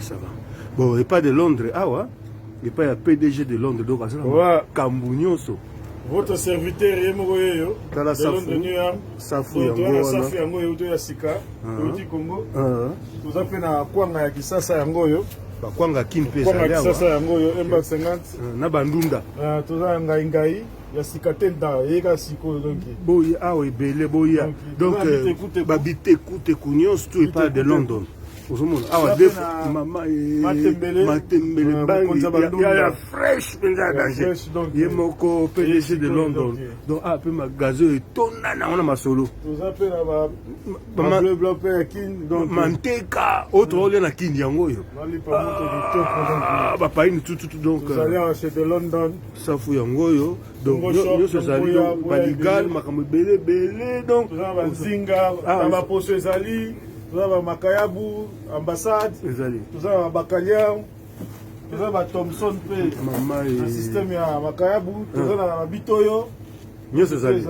ça va. Bon, epai de Londres awa, epai ya PDG de Londres, donc aza na makambo nyonso. Votre serviteur ye moko yeyo. Tala safu. Safu yango wana. Safu yango euti ya sika, ah. euti Congo. Ah. Toza mpe na kwanga ya Kisasa yango oyo. Bakwanga kin mpe ezali awa. Kisasa yango oyo 1,50. Ah, na bandunda. Toza na ngai ngai ya sika te nda eyeka sikoyo donc. Boye awa ebele boya. Donc euh, babitekuteku nyonso tout epai de London. Ozomona awa de mama eh, matembele matembele bangi ya fresh mpenza ya danger ye euh, moko PDG de London donc awa mpe magasin oyo etonda nango na masolo toza mpe na ba bleu blanc mpe ya kin donc manteka oyo tokolia na kin yango oyo ah, bapaini tututu donc tozali awa chez de London safu yango oyo donc nyonso ezali baligal makambo ebele ebele donc toza na banzinga ah, na baposo ezali toza ba makayabu ambassade ezali toza na bakalia toza ba thomson mpe na système ya makayabu toza ah. na babitoyo nyonso ezali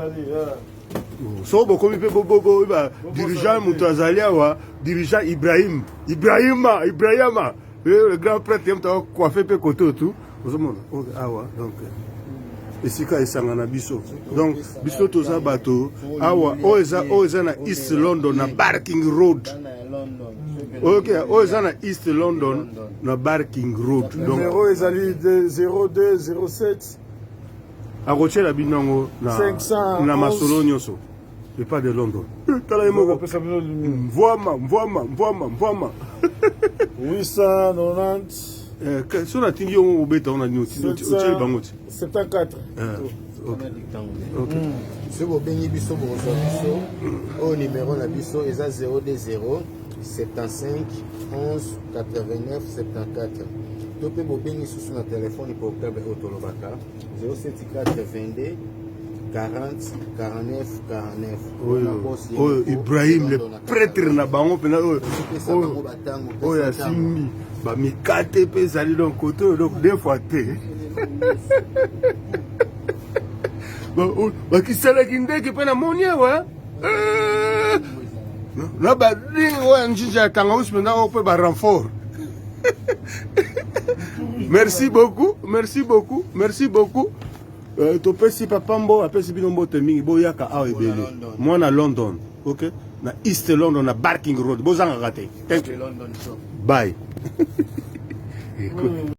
soko bokomi mpe boyeba dirigeant moto azali awa dirigeant ibrahim ibrahima ibrahima le grand prêtre ye moto akoafe mpe kote otu ozomona awa donc esika esangana biso donc biso toza bato awa oyo eza oyo eza na east london na barking road ok oyo eza na east london na barking road donc numero ezali 0207 akotiela bino yango na masolo nyonso epa de london eh, tala ye moko mvwama mvwama mvwama mvwama 890 eh, so natindi yo ngo obeta ngo na nini otieli bango ti 74 eh, soki bobengi biso bokozwa biso oyo nimero na biso eza 020 75 11 89 74 to mpe bobengi susu na telefone portable oyo tolobaka 074 22 40 49 49 oyo oyo Ibrahim le prêtre na bango mpena oyo oyo asimbi bamikate mpe ezali donc kote oyo donc deux fois te bakisalaki ndeke mpe namoni awa eh, na badingi oyo ya njinja ya tangausi mpenza oyo mpe barenfort. Merci beaucoup, merci beaucoup, merci beaucoup. Euh, topesi papa mbo apesi bino mbote mingi boyaka awa ebele mwana london ok na east london na barking road bozangaka te. Thank you, bye.